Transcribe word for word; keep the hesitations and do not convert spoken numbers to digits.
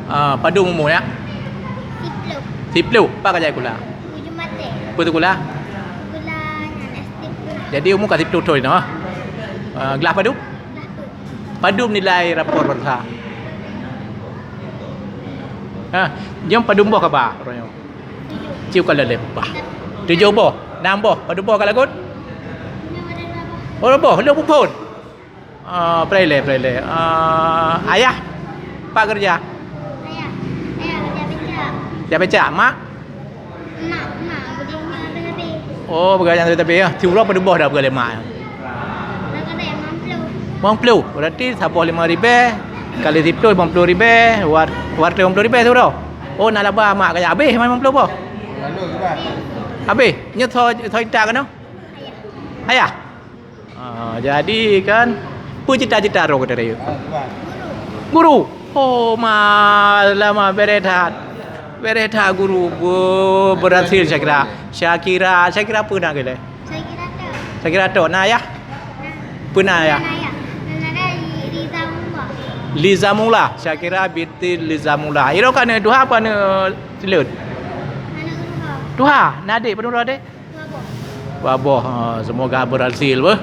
Ah, padum umu nyak? Siplôh. Siplôh. Pat ka jai sikula? Ujong Batée. Peue sikula? Sikula nyan S D Puna. Jadi umu ka siplôh thon inoe. Ah, glah padum? Glah peuet. Padum nilai rapor bansa? Ha, nyoe padum boh kaba uroe nyoe? Tujoh. Ciu ka lheueh bah. Tujoh boh, nam boh, padum boh ka lagot? Nyoe ada dua boh. Oh, dua boh, lheueh peuphon. Ah, peureulée, peureulée. Ah, ayah, pat keureuja? Ayah, ayah keureuja becak. Keureuja becak, mak? Mak, mak, beudôh nyoe habéh-habéh. Oh, beudôh nyoe habéh-habéh, ya. Siuroe padum boh dah beureulee mak? Dah kadang limong ploh. Limong ploh. Berarti saboh limong ribée, kali siplôh limong ploh ribée, war-, wareutoh limong ploh ribée siuroe. Oh, na laba mak kaya habéh limong ploh boh? Habéh. Nyoe soe, soe intat keunoe? Ayah. Ayah? Ah, jadi kan, peue cita-cita droe gata rayeuk? Guru. Oh, ma, lama bereh that. Bereh that guru, be-, berhasil Syakira. Syakira, Syakira peue na keu lé? Syakira tok. Syakira tok, na ayah? Peue na ayah? Na ayah. Na ayah Lizamullah. Lizamullah, Syakira binti Lizamullah. Iro ka aneuk tuha apa aneuk sileut? Aneuk tuha. Tuha, na adék, padum droe adék? Dua boh. Dua boh. Ha, semoga berhasil beuh.